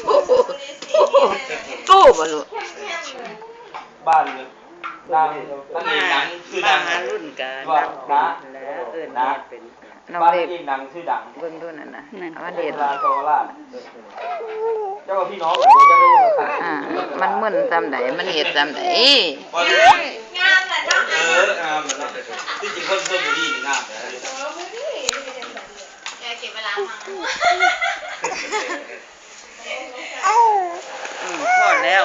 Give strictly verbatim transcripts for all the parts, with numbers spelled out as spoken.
โอ้โห โอ้โห โอ้บ่ลูก บ้านนางนางเอกหนังชื่อดัง มาหารุ่นกะ ยอด นาง นะ แล้วเอิ้นแม่เป็น น้อง บ้าน เล็ นาง ก เอกหนังชื่อดัง เบิ่งดูนั่นน่ะ นั่น มันเฮ็ด ลาโตราช เจ้าว่าพี่น้องผมจะรู้นะครับ อ่า มันมึนส่ำใด มันเฮ็ดส่ำใด งามแหละเนาะ เอองามแหละเนาะ ที่จริงคนชลบุรีนี่งามนะ เออ เก็บเวลาฟัง อืม พอแล้ว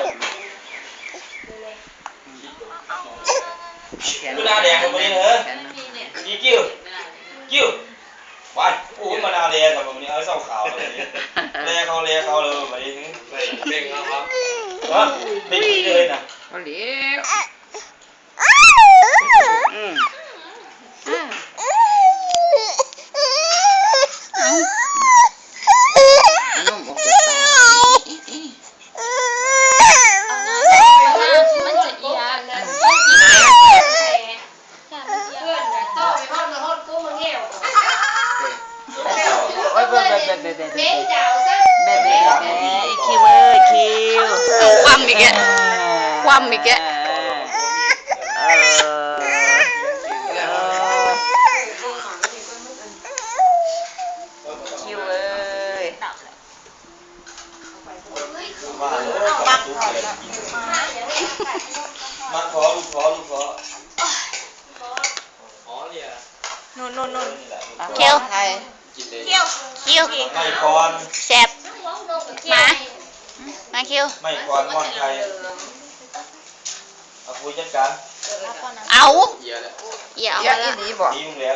เอาแขน คือหน้าแดงคนนี้เหรอ แขนมา อีคิว คิว ไป โอ้ย มาหน้าแดงกับผมนี่ เอาเศร้าขาวเลย แลเขา แลเขาเลย ไป เบ่งเอาครับ ฮะ เบ่งเลยนะ เอาแล้ว อืม อ่า เอา เอานมออกจากปาก มันจะเอียง เพื่อนน่ะโตไปฮอดมาฮอดกูมาแง่ว โอ้ย เบิ่ง เบิ่ง เบิ่ง เบิ่ง เบิ่ง เบิ่ง เบิ่ง เบิ่ง เบิ่ง เบิ่ง เบิ่ง คิวเอ้ย คิว เอาคว่ำอีกแล้ว คว่ำอีกแล้ว เออ เออ คิวเอ้ย มาขอ ลูกขอ ลูกขอ อ๋อเนี่ย นู่น นู่น นู่น คิว ไทย คิว ไม่พร แซ่บ มา มาคิว ไม่พรม่อนไทย เอาคุยจัดการ เอา เดี๋ยวแหละ อย่าเอา เดี๋ยว มา อี ละ หลีบอก ตีมึงแล้ว